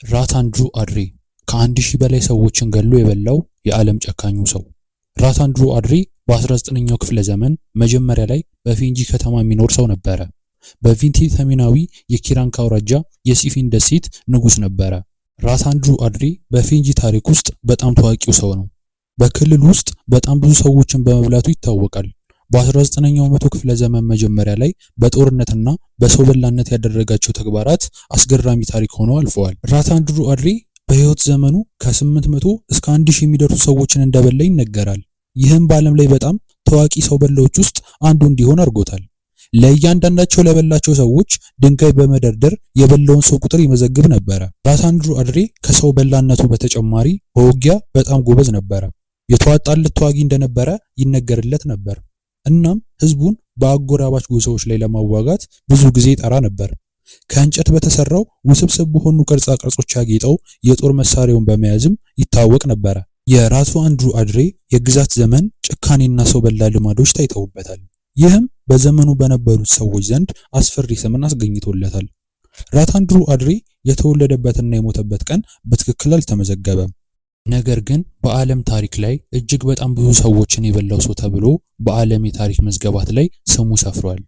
ራታንድሩ አድሬ፣ ከ1000 በላይ ሰዎችን ገድሎ የበላው የዓለም ጨካኙ ሰው። ራታንድሩ አድሬ በ19ኛው ክፍለ ዘመን መጀመሪያ ላይ በፊንጂ ከተማ የሚኖር ሰው ነበረ። በፊንጂ ሰሜናዊ የኪራንካ አውራጃ የሲፊን ደሴት ንጉስ ነበረ። ራታንድሩ አድሬ በፊንጂ ታሪክ ውስጥ በጣም ታዋቂው ሰው ነው። በክልል ውስጥ በጣም ብዙ ሰዎችን በመብላቱ ይታወቃል። በ19ኛው መቶ ክፍለ ዘመን መጀመሪያ ላይ በጦርነትና በሰው በላነት ያደረጋቸው ተግባራት አስገራሚ ታሪክ ሆነው አልፈዋል። ራታንድሩ አድሬ በህይወት ዘመኑ ከ800 እስከ 1000 የሚደርሱ ሰዎችን እንደበላ ይነገራል። ይህም በዓለም ላይ በጣም ታዋቂ ሰው በላዎች ውስጥ አንዱ እንዲሆን አድርጎታል። ለእያንዳንዳቸው ለበላቸው ሰዎች ድንጋይ በመደርደር የበላውን ሰው ቁጥር ይመዘግብ ነበረ። ራታንድሩ አድሬ ከሰው በላነቱ በተጨማሪ በውጊያ በጣም ጎበዝ ነበረ። የተዋጣለት ተዋጊ እንደነበረ ይነገርለት ነበር። እናም ህዝቡን በአጎራባች ጎሳዎች ላይ ለማዋጋት ብዙ ጊዜ ይጠራ ነበር። ከእንጨት በተሰራው ውስብስብ በሆኑ ቅርጻ ቅርጾች ያጌጠው የጦር መሳሪያውን በመያዝም ይታወቅ ነበረ። የራሱ አንድሩ አድሬ የግዛት ዘመን ጭካኔና ሰው በላ ልማዶች ታይተውበታል። ይህም በዘመኑ በነበሩት ሰዎች ዘንድ አስፈሪ ስምን አስገኝቶለታል። ራታንድሩ አድሬ የተወለደበትና የሞተበት ቀን በትክክል አልተመዘገበም። ነገር ግን በዓለም ታሪክ ላይ እጅግ በጣም ብዙ ሰዎችን የበላው ሰው ተብሎ በዓለም የታሪክ መዝገባት ላይ ስሙ ሰፍሯል።